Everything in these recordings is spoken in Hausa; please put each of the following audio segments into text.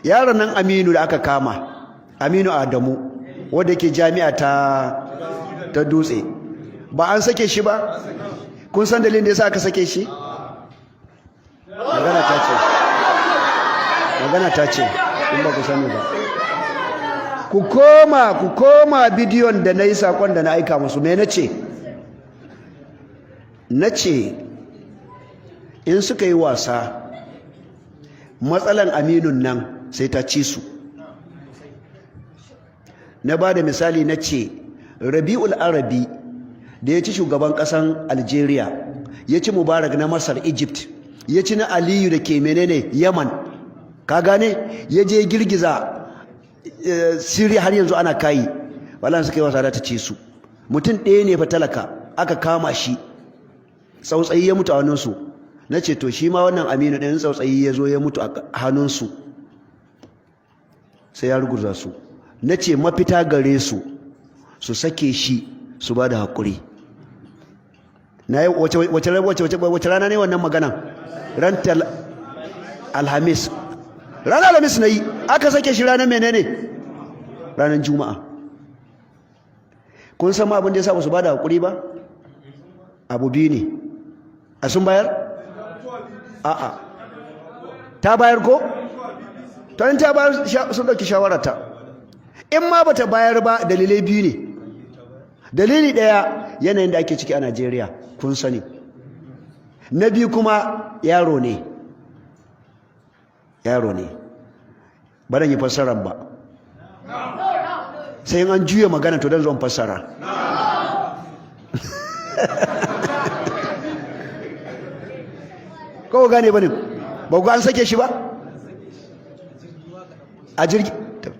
Yaron nan Aminu da aka kama, Aminu Adamu, wanda yake jami'a ta Dutse, ba an sake shi ba? Kun san dalilin da yasa aka sake shi? Magana ta ce, magana ta ce, in ba ku sani ba, ku koma bidiyon da na yi, sakon da na aika musu. Me na ce? Na ce in suka yi wasa, matsalan Aminun nan sai ta ci su. Na ba da misali, na ce Rabi'ul Arabi da ya ci shugaban kasan Algeria, ya ci Mubarak na Masar, Egypt, ya ci na Aliyu da ke menene, Yaman, ka gane, ya je girgiza Syria, har yanzu ana kayi. Wallahi suka yi wasa da ta ci su. Mutum ɗaya ne fa, talaka, aka kama shi, tsautsayi ya mutu a hannunsu. Na ce to shi ma wannan Aminu ɗin, tsautsayi ya zo ya mutu a hannunsu, sai ya rugurza su. Na ce mafita gare su, su sake shi, su ba da haƙuri. Na yi wace rana ne wannan magana? Ran Alhamis, ranar Alhamis na yi. Aka sake shi ranar menene? Ranar Juma'a. Kun san ma abin da ya sa ba su ba da haƙuri ba? Abu biyu ne. A sun bayar? A'a, ta bayar ko? To in ta bayar, sun ɗauki shawararta. In ma bata bayar ba, dalilai biyu ne. Dalili ɗaya, yanayin da ake ciki a Najeriya, kun sani. Na biyu kuma, yaro ne, yaro ne. Ba yi fassarar ba, sai an juya magana. To don zuwan fassara, ko gane ba ne? Ba ku an sake shi ba a jirgi?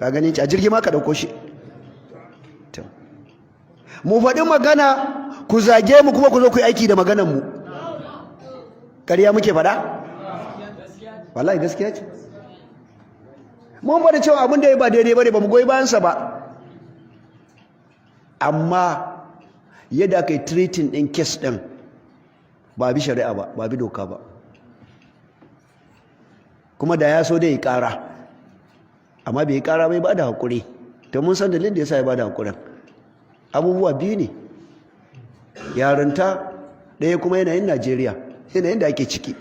Ka gani, a jirgi ma ka ɗauko shi. Mu faɗi magana, ku zage mu, kuma ku zo ku yi aiki da maganan mu. Ƙarya muke faɗa? Wallahi gaskiya ce. Mun faɗi cewa abin da ya ba daidai bane, ba mu goyi bayansa ba, amma yadda aka yi treating ɗin case ɗin, ba bi shari'a ba, ba bi doka ba. Kuma da ya so da yi ƙara, amma bai yi ƙara bai ba da haƙuri. To mun san dalilin da ya sa ya ba da haƙurin. Abubuwa biyu ne: yarinta ɗaya, kuma yanayin Najeriya, yanayin da ake ciki.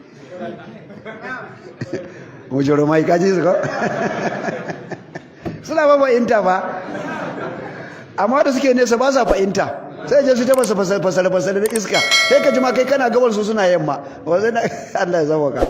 Mujurumai, kaji su ko suna ba fahimta ba, amma da suke nesa ba sa fahimta, sai je su ta masa fasare fasare da iska, sai ka ji ma kai kana gabar, su suna yamma. Allah ya zama ka.